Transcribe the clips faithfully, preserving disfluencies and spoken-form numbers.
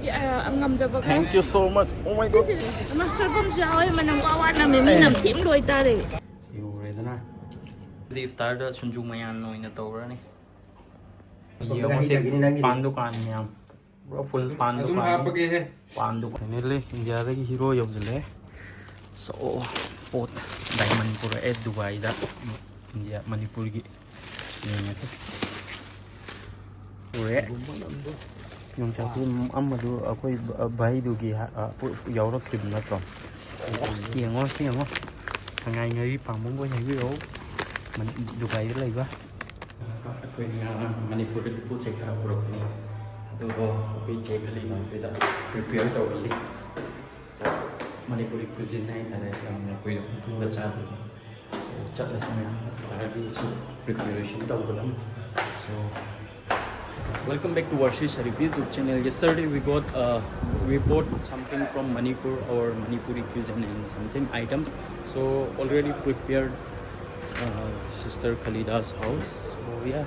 ꯑ, ꯉꯝꯖꯕꯒ꯫ Thank you so much. Oh my God. ꯁꯤꯁꯦ, ꯑꯃ ꯁꯣꯏꯐꯝꯁꯨ ꯌꯥꯎꯋꯦ, ꯃꯅꯝ ꯋꯥ ꯋꯥ ꯅꯝꯃꯦ, ꯃꯤ ꯅꯝꯊꯤꯕ ꯂꯣꯏꯇꯥꯔꯦ꯫ ꯁꯤ ꯎꯔꯦꯗꯅ꯫ ꯑꯗꯨꯗꯤ ꯏꯐꯇꯥꯔꯗ ꯁꯤꯡꯖꯨ ꯃꯌꯥꯟ ꯑꯣꯏꯅ ꯇꯧꯔꯅꯤ꯫ ꯌꯦꯡꯉꯣ ꯁꯤ ꯄꯥꯟ ꯗꯨꯀꯥꯟ ꯃꯌꯥꯝ꯫ ꯄꯨꯔꯥ full ꯄꯥꯟ ꯑꯗꯨꯝ ꯗꯨꯀꯥꯟ꯫ ꯍꯥꯞꯄꯒꯦꯍꯦ꯫ ꯄꯥꯟ ꯗꯨꯀꯥꯟ꯫ Finally, ꯏꯟꯗꯤꯌꯥꯗꯒꯤ ꯍꯤꯔꯣ ꯌꯧꯁꯤꯜꯂꯦ꯫ So, ꯄꯣꯠ diamond ꯄꯨꯔꯛꯑꯦ ꯗꯨꯕꯥꯏꯗ꯫ ꯏꯟꯗꯤꯌꯥ, ꯃꯅꯤꯄꯨꯔꯒꯤ꯫ ꯌꯦꯡꯉꯁꯤ꯫ ꯎꯔꯦ꯫ ꯌꯣꯡꯆꯥꯛꯁꯤ ꯑꯃꯗꯨ ꯑꯩꯈꯣꯏ ꯚꯥꯏꯗꯨꯒꯤ ꯌꯥꯎꯔꯛꯈꯤꯕ ꯅꯠꯇ꯭ꯔꯣ? ꯌꯦꯡꯉꯣ, ꯁꯤ ꯌꯦꯡꯉꯣ꯫ ꯁꯉꯥꯏ ꯉꯥꯔꯤ ꯄꯥꯝꯕ ꯑꯣꯏꯅ ꯍꯥꯏꯕꯤꯔꯛꯑꯣ꯫ ꯃꯅꯤ-, ꯗꯨꯕꯥꯏꯗ ꯂꯩꯕ꯫ ꯑꯩꯈꯣꯏ ꯉꯔꯥꯡ ꯃꯅꯤꯄꯨꯔꯗꯒꯤ ꯄꯣꯠ ꯆꯩ ꯈꯔ ꯄꯨꯔꯛꯄꯅꯤ꯫ ꯑꯗꯨꯒ ꯑꯩꯈꯣꯏ ꯆꯦ ꯈꯂꯤꯅ ꯑꯩꯈꯣꯏꯗ prepare ꯇꯧꯍꯜꯂꯤ꯫ ꯃꯅꯤꯄꯨꯔꯤ cuisine ꯍꯥꯏꯇꯥꯔꯦ, ꯌꯥꯝꯅ ꯀꯨꯏꯅ ꯃꯇꯨꯡꯗ ꯆꯥꯕꯅꯤ꯫ So, ꯆꯠꯂꯁꯤ ꯃꯌꯥꯝ, ꯐꯔꯗꯤ ꯑꯩꯁꯨ preparation ꯇꯧꯒꯗꯕꯅꯤ꯫ So, welcome back to Warshi Sharif YouTube channel. Yesterday we got, uh, we bought something from Manipur, our Manipuri cuisine and something items. So already prepared, uh, sister Khalida's house. So yeah,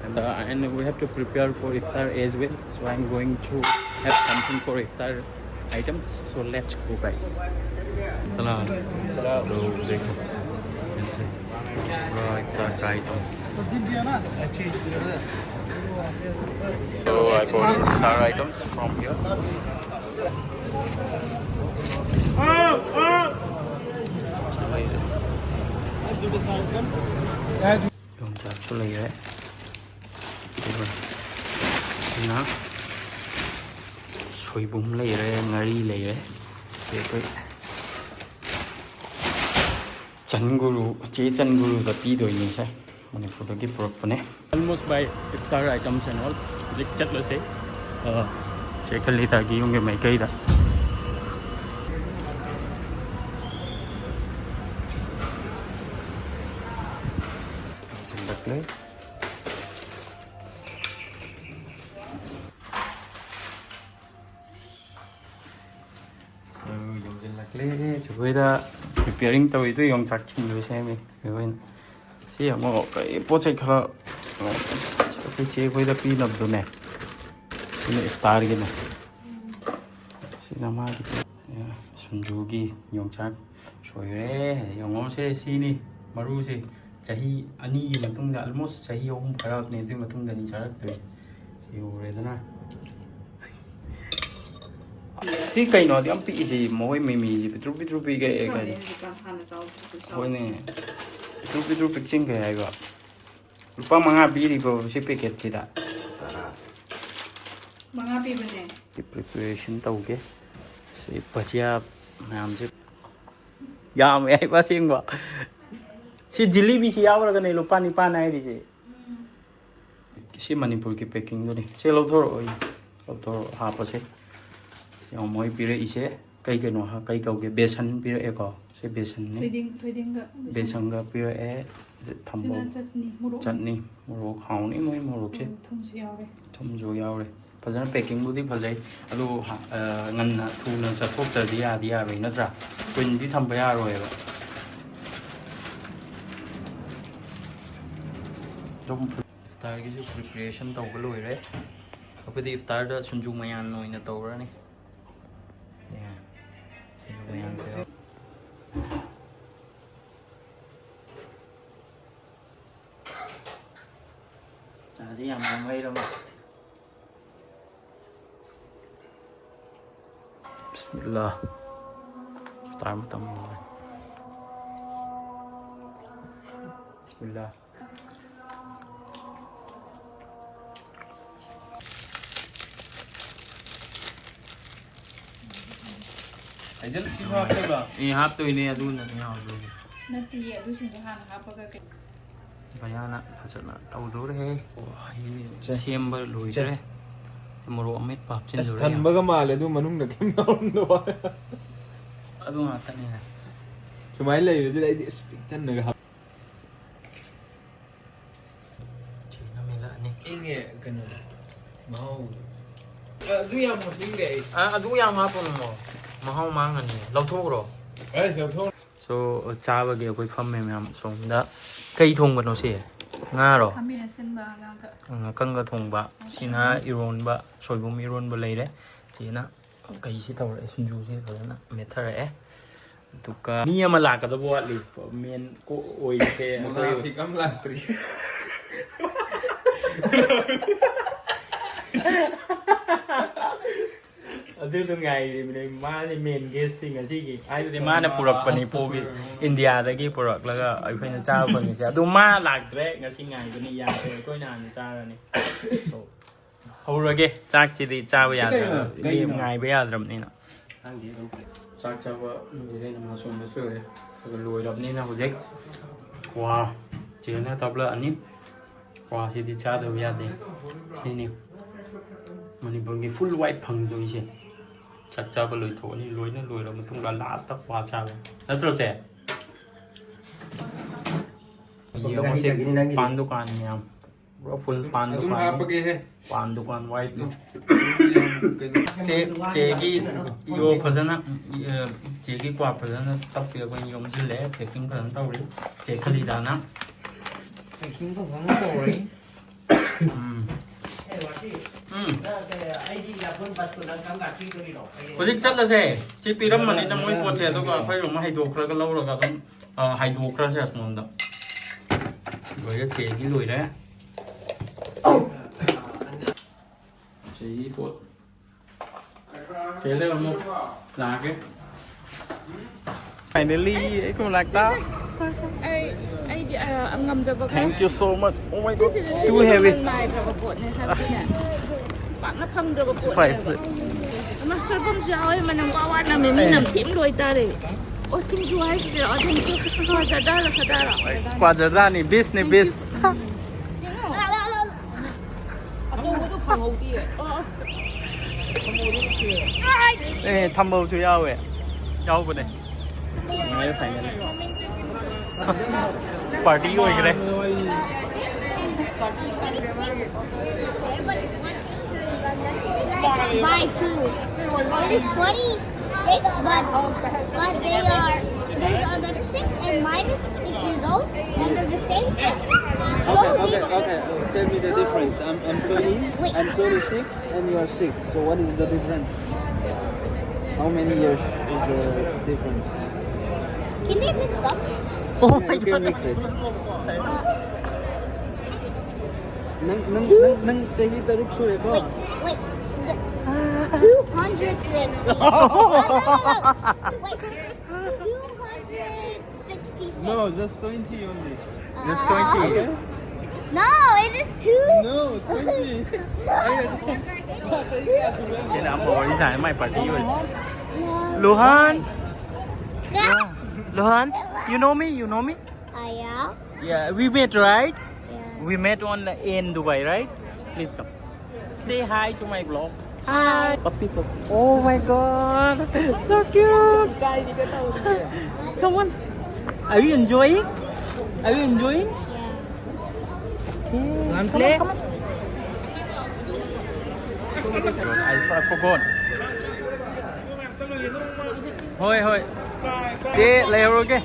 and, uh, and we have to prepare for iftar as well. So I'm going to have something for iftar items. So let's go, guys. Salam. Salam. So, देखो, ऐसे पूरा इफ्तार का item. So I bought iftar items from here. ꯌꯣꯡꯆꯥꯛꯁꯨ ꯂꯩꯔꯦ꯫ ꯑꯗꯨꯒ ꯁꯤꯅ ꯁꯣꯏꯕꯨꯝ ꯂꯩꯔꯦ, ꯉꯥꯔꯤ ꯂꯩꯔꯦ꯫ ꯁꯤ ꯑꯩꯈꯣꯏ ꯆꯟꯒꯨꯔꯨ, ꯆꯦ ꯆꯟꯒꯨꯔꯨꯗ ꯄꯤꯗꯣꯏꯅꯤ꯫ ꯁꯦ, ꯃꯅꯤꯄꯨꯔꯗꯒꯤ ꯄꯨꯔꯛꯄꯅꯦ꯫ Almost by iftar items and all. ꯍꯧꯖꯤꯛ ꯆꯠꯂꯁꯦ꯫ ꯑ, ꯆꯦ ꯈꯂꯤꯗꯥꯒꯤ ꯌꯨꯝꯒꯤ ꯃꯥꯏꯀꯩꯗ꯫ ꯁꯤꯟꯂꯛꯂꯦ꯫ So, ꯌꯧꯁꯤꯜꯂꯛꯂꯦ꯫ ꯑꯩꯈꯣꯏꯗ preparing ꯇꯧꯔꯤꯗꯣ ꯌꯣꯡꯆꯥꯛ ꯁꯤꯡꯖꯨ ꯁꯦꯝꯃꯤ ꯑꯩꯈꯣꯏꯅ꯫ ꯁꯤ ꯑꯃꯨꯛ ꯀꯩ ꯄꯣꯠ ꯆꯩ ꯈꯔ ꯑꯩꯈꯣꯏ ꯆꯦ ꯈꯣꯏꯗ ꯄꯤꯅꯕꯗꯨꯅꯦ꯫ ꯁꯤꯅ ꯏꯐꯇꯥꯔꯒꯤꯅꯦ꯫ ꯅꯃꯥꯒꯤ ꯁꯤꯡꯖꯨꯒꯤ ꯌꯣꯡꯆꯥꯛ ꯁꯣꯏꯔꯦ꯫ ꯌꯦꯡꯉꯣꯁꯦ, ꯁꯤꯅꯤ ꯃꯔꯨꯁꯦ꯫ ꯆꯍꯤ ꯑꯅꯤꯒꯤ ꯃꯇꯨꯡꯗ, almost ꯆꯍꯤ ꯑꯍꯨꯝ ꯐꯥꯔꯛꯑꯕꯅꯦ, ꯑꯗꯨꯒꯤ ꯃꯇꯨꯡꯗꯅꯤ ꯆꯥꯔꯛꯇꯣꯏꯁꯦ꯫ ꯁꯤ ꯎꯔꯦꯗꯅ꯫ ꯁꯤ ꯀꯩꯅꯣ ꯑꯗꯨ ꯌꯥꯝ ꯄꯤꯛꯏꯁꯤ? ꯃꯈꯣꯏ ꯃꯤꯃꯤꯁꯤ ꯄꯤꯛꯇ꯭ꯔꯨ ꯄꯤꯛꯇ꯭ꯔꯨ ꯄꯤꯛꯑꯦ ꯀꯥꯏꯗ? ꯍꯧꯖꯤꯛꯀꯥꯟ ꯍꯥꯟꯅ ꯆꯥꯎꯕꯗꯨꯁꯨ ꯆꯥꯎ꯫ ꯍꯣꯏꯅꯦ, ꯄꯤꯛꯇ꯭ꯔꯨ ꯄꯤꯛꯇ꯭ꯔꯨ ꯄꯤꯛꯁꯤꯟꯈ꯭ꯔꯦ ꯍꯥꯏꯕ꯫ ꯂꯨꯄꯥ ꯃꯉꯥ ꯄꯤꯔꯤꯀꯣ ꯁꯤ ꯄꯦꯀꯦꯠꯁꯤꯗ꯫ ꯃꯉꯥ ꯄꯤꯕꯅꯦ꯫ ꯁꯤ preparation ꯇꯧꯒꯦ꯫ ꯁꯤ ꯚꯖꯤꯌꯥ ꯃꯌꯥꯝꯁꯦ ꯌꯥꯝꯃꯦ ꯍꯥꯏꯕ ꯑꯁꯦꯡꯕ꯫ ꯁꯤ ꯖꯤꯂꯤꯕꯤꯁꯤ ꯌꯥꯎꯔꯒꯅꯦ ꯂꯨꯄꯥ ꯅꯤꯄꯥꯟ ꯍꯥꯏꯔꯤꯁꯦ꯫ ꯁꯤ ꯃꯅꯤꯄꯨꯔꯒꯤ ꯄꯦꯀꯤꯡꯗꯨꯅꯤ꯫ ꯁꯤ ꯂꯧꯊꯣꯔꯛꯑꯣ, ꯂꯧꯊꯣꯔꯛꯑꯣ, ꯍꯥꯞꯄꯁꯦ꯫ ꯌꯦꯡꯉꯣ, ꯃꯣꯏ ꯄꯤꯔꯛꯏꯁꯦ ꯀꯩ ꯀꯩꯅꯣ ꯍꯥ-, ꯀꯩ ꯀꯧꯒꯦ? ꯕꯦꯁꯟ ꯄꯤꯔꯛꯑꯦꯀꯣ꯫ ꯁꯤ ꯕꯦꯁꯟꯅꯤ꯫ ꯊꯣꯏꯗꯤꯡ, ꯊꯣꯏꯗꯤꯡꯒ ꯕꯦꯁꯟ꯫ ꯕꯦꯁꯟꯒ ꯄꯤꯔꯛꯑꯦ꯫ ꯊꯝꯕꯧ꯫ ꯁꯤꯅ ꯆꯠꯅꯤ, ꯃꯣꯔꯣꯛ꯫ ꯆꯠꯅꯤ, ꯃꯣꯔꯣꯛ ꯍꯥꯎꯅꯤ ꯃꯣꯏ ꯃꯣꯔꯣꯛꯁꯦ꯫ ꯎꯝ, ꯊꯨꯝꯁꯨ ꯌꯥꯎꯔꯦ꯫ ꯊꯨꯝꯁꯨ ꯌꯥꯎꯔꯦ꯫ ꯐꯖꯅ ꯄꯦꯀꯤꯡꯕꯨꯗꯤ ꯐꯖꯩ꯫ ꯑꯗꯨ ꯍ-, ꯑ, ꯉꯟꯅ ꯊꯨꯅ ꯆꯠꯊꯣꯛꯇ꯭ꯔꯗꯤ ꯌꯥꯗꯤ ꯌꯥꯔꯣꯏ ꯅꯠꯇ꯭ꯔꯥ? ꯀꯨꯏꯅꯗꯤ ꯊꯝꯕ ꯌꯥꯔꯣꯏꯕ꯫ ꯑꯗꯨꯝ ꯏꯐꯇꯥꯔꯒꯤꯁꯨ preparation ꯇꯧꯕ ꯂꯣꯏꯔꯦ꯫ ꯑꯩꯈꯣꯏꯗꯤ ꯏꯐꯇꯥꯔꯗ ꯁꯤꯡꯖꯨ ꯃꯌꯥꯟ ꯑꯣꯏꯅ ꯇꯧꯔꯅꯤ꯫ ꯌꯥ꯫ ꯁꯤꯡꯖꯨ ꯃꯌꯥꯟ ꯇꯧꯔ-, ꯆꯥꯁꯤ ꯌꯥꯝ ꯌꯥꯝ ꯍꯩꯔꯕ꯫ ꯕꯤꯁꯃꯤꯜꯂꯥ꯫ ꯏꯐꯇꯥꯔ ꯃꯇꯝ ꯌꯧꯔꯦ꯫ ꯕꯤꯁꯃꯤꯜꯂꯥ꯫ ꯍꯥꯏꯖꯜ ꯁꯤꯁꯨ ꯍꯥꯞꯇꯣꯏꯕ? ꯑꯦ, ꯍꯥꯞꯇꯣꯏꯅꯦ, ꯑꯗꯨꯅꯅꯦ ꯍꯥꯎꯗꯣꯏꯅꯦ꯫ ꯅꯠꯇꯤꯌꯦ, ꯑꯗꯨꯁꯤꯡꯗꯣ ꯍꯥꯟꯅ ꯍꯥꯞꯄꯒ ꯀꯩ- ꯚꯩꯌꯥꯅ ꯐꯖꯅ ꯇꯧꯗꯧꯔꯦꯍꯦ꯫ ꯑꯣ, ꯍꯩ ꯁꯦꯝꯕ ꯂꯣꯏꯈ꯭ꯔꯦ꯫ ꯃꯣꯔꯣꯛ ꯑꯃꯦꯠꯄ ꯑꯁ, ꯍꯥꯞꯆꯤꯟꯗꯧꯔꯦ꯫ ꯊꯟꯕꯒ ꯃꯥꯜꯂꯦ ꯑꯗꯨ ꯃꯅꯨꯡꯗ ꯀꯩꯝ ꯌꯥꯎꯔꯝꯗꯕ꯫ ꯑꯗꯨ ꯉꯥꯛꯇꯅꯦ꯫ ꯁꯨꯃꯥꯏꯅ ꯂꯩꯕꯁꯤꯗ ꯑꯩꯗꯤ ꯑꯁ ꯄꯤꯛ ꯊꯟꯅꯒ ꯍꯥꯞ-, ꯆꯦꯅ ꯃꯦꯠꯂꯛꯑꯅꯤ꯫ ꯏꯪꯉꯦ ꯀꯩꯅꯣꯗꯣ꯫ ꯃꯍꯥꯎꯗꯣ꯫ ꯑ, ꯑꯗꯨ ꯌꯥꯝ ꯍꯥꯞꯅꯤꯡꯗꯦ ꯑꯩ꯫ ꯑ, ꯑꯗꯨ ꯌꯥꯝ ꯍꯥꯞꯄꯅꯨꯃꯣ꯫ ꯃꯍꯥꯎ ꯃꯥꯡꯉꯅꯤ꯫ ꯂꯧꯊꯣꯛꯈ꯭ꯔꯣ꯫ ꯑꯩ ꯂꯧꯊꯣꯛ- So, ꯆꯥꯕꯒꯤ ꯑꯩꯈꯣꯏ ꯐꯝꯃꯦ ꯃꯌꯥꯝ ꯁꯣꯝꯗ꯫ ꯀꯩ ꯊꯣꯡꯕꯅꯣ ꯁꯤ? ꯉꯥꯔꯣ? ꯈꯥꯃꯦꯟ ꯑꯁꯤꯟꯕ ꯉꯥꯒ꯫ ꯉꯥꯀꯪꯒ ꯊꯣꯡꯕ꯫ ꯁꯤꯅ ꯏꯔꯣꯟꯕ, ꯁꯣꯏꯕꯨꯝ ꯏꯔꯣꯟꯕ ꯂꯩꯔꯦ꯫ ꯆꯦꯅ ꯀꯩꯁꯤ ꯇꯧꯔꯛꯑꯦ, ꯁꯤꯡꯖꯨꯁꯤ ꯐꯖꯅ ꯃꯦꯠꯊꯔꯛꯑꯦ꯫ ꯑꯗꯨꯒ ꯃꯤ ꯑꯃ ꯂꯥꯛꯀꯗꯕ ꯋꯥꯠꯂꯤ꯫ ꯃꯦꯟ ꯀꯣꯛ ꯑꯣꯏꯔꯤꯁꯦ ꯑꯩꯈꯣꯏ꯫ ꯃꯣꯅꯥꯐꯤꯛ ꯑꯃ ꯂꯥꯛꯇ꯭ꯔꯤ꯫ ꯑꯗꯨꯗꯣ ꯉꯥꯏꯔꯤꯕꯅꯦ꯫ ꯃꯥꯅꯦ ꯃꯦꯟ ꯒꯦꯁꯁꯤ ꯉꯁꯤꯒꯤ꯫ ꯍꯥꯏꯕꯗꯤ ꯃꯥꯅ ꯄꯨꯔꯛꯄꯅꯤ ꯄꯣꯒꯤ ꯏꯟꯗꯤꯌꯥꯗꯒꯤ ꯄꯨꯔꯛꯂꯒ ꯑꯩꯈꯣꯏꯅ ꯆꯥꯕ ꯐꯪꯉꯤꯁꯦ꯫ ꯑꯗꯨ ꯃꯥ ꯂꯥꯛꯇ꯭ꯔꯦ꯫ ꯉꯁꯤ ꯉꯥꯏꯕꯅꯤ꯫ ꯌꯥꯗ꯭ꯔꯦ꯫ ꯑꯩꯈꯣꯏꯅ ꯍꯥꯟꯅ ꯆꯥꯔꯅꯤ꯫ So, ꯍꯧꯔꯒꯦ꯫ ꯆꯥꯛꯁꯤꯗꯤ ꯆꯥꯕ ꯌꯥꯗ꯭ꯔꯕ꯫ ꯀꯩꯅꯣ? ꯉꯥꯏꯕ ꯌꯥꯗ꯭ꯔꯕꯅꯤꯅ꯫ ꯈꯪꯗꯦ ꯑꯗꯨꯝ꯫ ꯆꯥꯛ ꯆꯥꯕ ꯃꯤꯁꯤꯗ ꯑꯩꯅ ꯃꯥ ꯁꯣꯝꯗ ꯂꯣꯏꯔꯦ꯫ ꯑꯗꯨꯒ ꯂꯣꯏꯔꯕꯅꯤꯅ ꯍꯧꯖꯤꯛ ꯀ꯭ꯋꯥ ꯆꯦꯅ ꯇꯞꯂꯛꯑꯅꯤ꯫ ꯀ꯭ꯋꯥꯁꯤꯗꯤ ꯆꯥꯗꯕ ꯌꯥꯗꯦ꯫ ꯁꯤꯅꯤ ꯃꯅꯤꯄꯨꯔꯒꯤ ꯐꯨꯜ ꯋꯥꯏꯞ ꯐꯪꯗꯣꯏꯁꯦ꯫ ꯆꯥꯛ ꯆꯥꯕ ꯂꯣꯏꯊꯣꯛꯑꯅꯤ꯫ ꯂꯣꯏꯅ ꯂꯣꯏꯔꯕ ꯃꯇꯨꯡꯗ ꯂꯥꯁꯇ ꯀ꯭ꯋꯥ ꯆꯥꯕ ꯅꯠꯇ꯭ꯔꯣ, ꯆꯦ? ꯌꯦꯡꯉꯣ ꯁꯤ ꯄꯥꯟ ꯗꯨꯀꯥꯟ ꯃꯌꯥꯝ꯫ ꯄꯨꯔꯥ ꯐꯨꯜ ꯄꯥꯟ ꯑꯗꯨꯝ ꯗꯨꯀꯥꯟ꯫ ꯍꯥꯞꯄꯒꯦꯍꯦ꯫ ꯄꯥꯟ ꯗꯨꯀꯥꯟ ꯋꯥꯏꯠꯅꯤ꯫ ꯀꯩꯅꯣ? ꯆꯦ, ꯆꯦꯒꯤ ꯌꯣ ꯐꯖꯅ, ꯑ, ꯆꯦꯒꯤ ꯀ꯭ꯋꯥ ꯐꯖꯅ ꯇꯞꯄꯤ꯫ ꯑꯩꯈꯣꯏꯅ ꯌꯣꯝꯁꯤꯜꯂꯦ꯫ ꯄꯦꯀꯤꯡ ꯐꯖꯅ ꯇꯧꯔꯤ꯫ ꯆꯦ ꯈꯂꯤꯗꯥꯅ꯫ ꯄꯦꯀꯤꯡ ꯐꯖꯅ ꯇꯧꯔꯤ꯫ ꯎꯝ꯫ ꯎꯝ꯫ ꯍꯧꯖꯤꯛ ꯆꯠꯂꯁꯦ꯫ ꯁꯤ ꯄꯤꯔꯝꯕꯅꯤꯅ ꯃꯣꯏ ꯄꯣꯠꯁꯦ, ꯑꯗꯨꯒ ꯑꯩꯈꯣꯏ ꯔꯨꯝ ꯍꯩꯗꯣꯛꯈ꯭ꯔꯒ ꯂꯧꯔꯒ ꯑꯗꯨꯝ, ꯑ, ꯍꯥꯏꯗꯣꯛꯈ꯭ꯔꯁꯦ ꯑꯁꯣꯝꯗ꯫ ꯂꯣꯏꯔꯦ, ꯆꯦꯒꯤ ꯂꯣꯏꯔꯦ꯫ ꯆꯦꯒꯤ ꯄꯣꯠ꯫ ꯆꯦ ꯂꯩꯔꯝꯃꯣ꯫ ꯂꯥꯛꯑꯒꯦ꯫ Finally, ꯑꯩꯈꯣꯏ ꯃꯅꯥꯛꯇ꯫ ꯑꯩ ꯑꯩꯗꯤ ꯑ, ꯉꯝꯖꯕ ꯈꯔ Thank you so much. Oh my God, it's ꯁꯤꯁꯦ too heavy. ꯅꯥꯏꯗ꯭ꯔꯕ ꯄꯣꯠꯅꯦ ꯍꯥꯏꯕꯗꯤꯅꯦ꯫ ꯄꯥꯛꯅ ꯐꯪꯗ꯭ꯔꯕ ꯐꯩ, ꯄꯣꯠꯅꯦꯕ꯫ ꯐꯩ꯫ ꯑꯃ ꯁꯣꯏꯕꯨꯝꯁꯨ ꯌꯥꯎꯋꯦ, ꯃꯅꯝ ꯋꯥ ꯋꯥ ꯅꯝꯃꯦ꯫ ꯃꯤ ꯅꯝꯊꯤꯕ ꯂꯣꯏ ꯇꯥꯔꯦ꯫ ꯑꯣ, ꯁꯤꯡꯖꯨ ꯍꯥꯏꯁꯤꯔꯣ? ꯑꯗꯨꯝ ꯀ꯭ꯋꯥ ꯖꯔꯗꯥꯔꯣ, ꯁꯗꯥꯔꯣ? ꯀ꯭ꯋꯥ ꯖꯔꯗꯥꯅꯤ, ꯕꯤꯁꯅꯤ, ꯕꯤꯁ꯫ ꯑꯆꯧꯕꯗꯣ ꯐꯪꯍꯧꯗꯤꯌꯦ꯫ ꯑꯦ, ꯊꯝꯕꯧꯁꯨ ꯌꯥꯎꯋꯦ꯫ ꯌꯥꯎꯕꯅꯦ꯫ ꯅꯨꯡꯉꯥꯏꯔꯦ, finally꯫ ꯄꯥꯔꯇꯤ ꯑꯣꯏꯈ꯭ꯔꯦ꯫ Buy two. It is twenty-six, but, but they are, there's another six, and mine is six years old, and they're the same six. So Okay, okay, these- okay. Tell me the difference. I'm, I'm twenty, Wait. I'm twenty-six, and you are six. So what is the difference? How many years is the difference? Can they mix up? Oh my You can god. Mix it. Nang, nang, Two? nang, nang, chahi taruk sure ba? Wait, wait. The, two hundred six. No, no, no, no. Wait. Two hundred sixty-six. No, just twenty only. Just twenty. No, it is two. No, twenty. Sila ang boring sa akin, may party yun. Luhan? Luhan? You know me? You know me? Ah, yeah. Yeah, we met, right? Yeah. We met on in Dubai, right? Please come. Say hi to my vlog. Hi. But people. Oh my god. So cute. Come on. Are you enjoying? Are you enjoying? Yeah. Okay. Come on, come on. I, I forgot. ꯍꯣꯏ, ꯍꯣꯏ꯫ ꯆꯦ, ꯂꯩꯍꯧꯔꯒꯦ꯫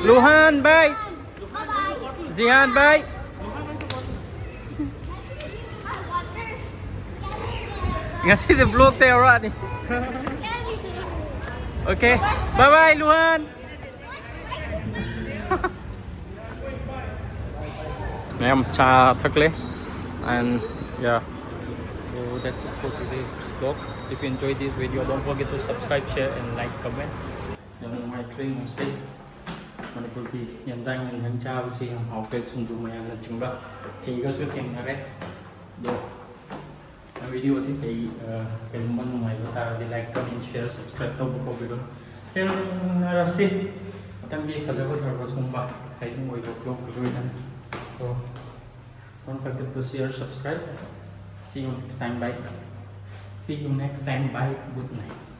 ꯂꯨꯍꯥꯟ, bye꯫ Zihan, bye꯫ ꯉꯁꯤꯗꯤ vlogꯇ ꯌꯥꯎꯔꯛꯑꯅꯤ꯫ Okay. Bye bye, ꯂꯨꯍꯥꯟ꯫ ꯃꯌꯥꯝ ꯆꯥ ꯊꯛꯂꯦ꯫ And yeah, so that's it for today's vlog. If you enjoyed this video, don't forget to subscribe, share and like, comment. ꯌꯥꯝ ꯅꯨꯡꯉꯥꯏꯈ꯭ꯔꯦ ꯉꯁꯤ ꯃꯅꯤꯄꯨꯔꯒꯤ ꯌꯦꯟꯖꯥꯡ ꯌꯦꯟꯖꯥꯡ ꯆꯥꯕꯁꯤ ꯌꯥꯝ ꯍꯥꯎꯈ꯭ꯔꯦ, ꯁꯤꯡꯖꯨ ꯃꯌꯥꯝꯅꯆꯤꯡꯕ꯫ ꯆꯦꯒꯁꯨ ꯊꯦꯡꯅꯔꯦ꯫ ꯑꯗꯣ videoꯁꯤ ꯀꯩ, ꯑ, ꯀꯩꯒꯨꯝꯕ ꯅꯨꯡꯉꯥꯏꯕ ꯇꯥꯔꯗꯤ like, comment, share, subscribe ꯇꯧꯕ ꯀꯥꯎꯕꯤꯒꯅꯨ꯫ ꯊꯦꯡꯅꯔꯁꯤ ꯃꯊꯪꯒꯤ ꯐꯖ ꯐꯖꯕ ꯁꯤꯒꯨꯝꯕ exciting ꯑꯣꯏꯕ vlogꯀ ꯂꯣꯏꯅꯅ꯫ So, don't forget to share, subscribe. See you next time. Bye. See you next time. Bye. Good night.